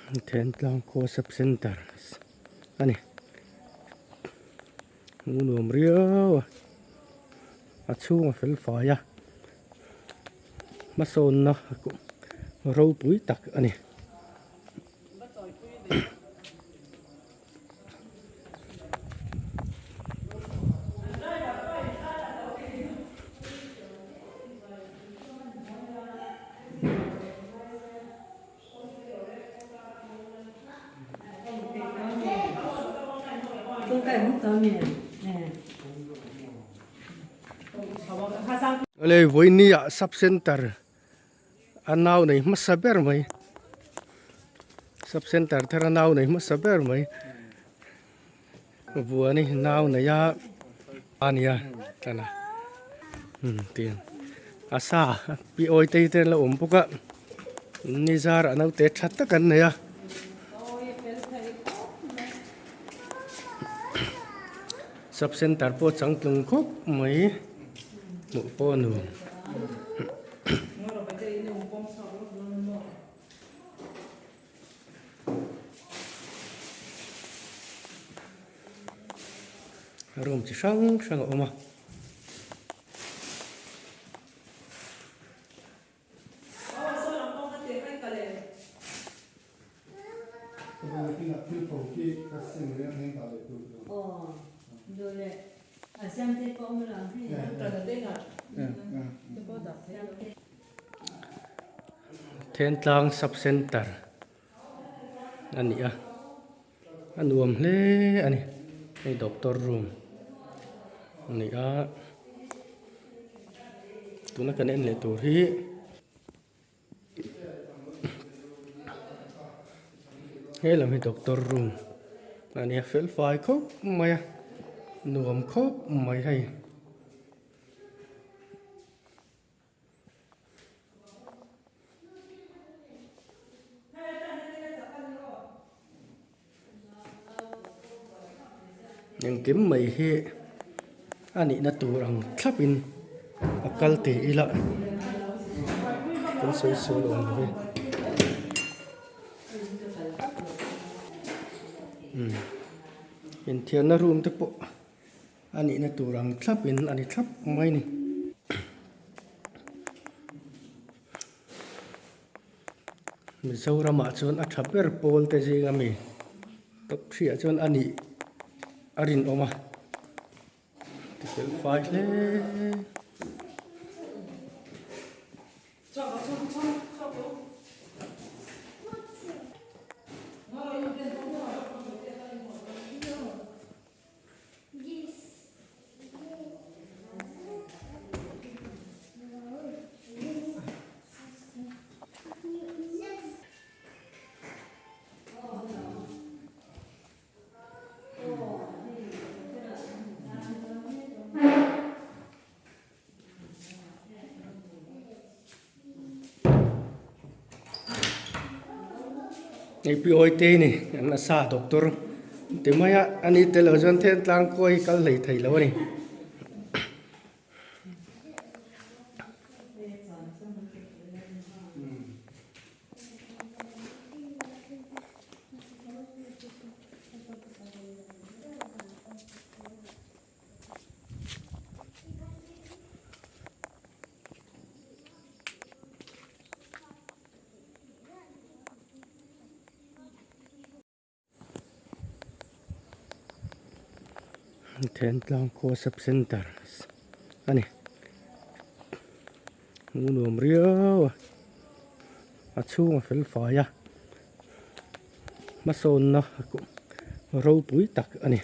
Thentlang khaw sub center a ni hmuh nuam riau a a chhung a fel fai a hmasawnna ropui tak a ni. Awle vawiini ah sub center a nau nei hmasa ber mai sub center thar a nau nei hmasa ber mai vuani nau nei a ania tana um tiang a sa pi awi te te an lo awm bawk a ni zarah naute tha tak an nei a. Sub center pawh changtlung khawp mai hmuh pawh a nuam. Room chi hrang hrang a awm a. Thentlang sub center a ni a a nuam hle a ni hei doctor room a ni a tuna kan en leh tur hi. He lam hi doctor room a nia fel fai khawp mai a nuam khawp mai hei. Engkim mai hi a nihna tur ang thlapin a kal ti ila kan sawi sual awm lo ve umm inthiarna room te pawh a nihna tur ang thlapin a ni thlap mai a ni. Mizoramah chuan a tha ber pawl te zing ami top three ah chuan a nih a rinawm a ti fel fai hle. Hei pi awi te ni an nasa doctor ti mai a ani tel lo chuan then tlang kawi kal hlei thei lo a ni. Thentlang khua sub center a ni hmuh nuam riau a a chhung a fel fai a hmasawnna ropui tak a ni.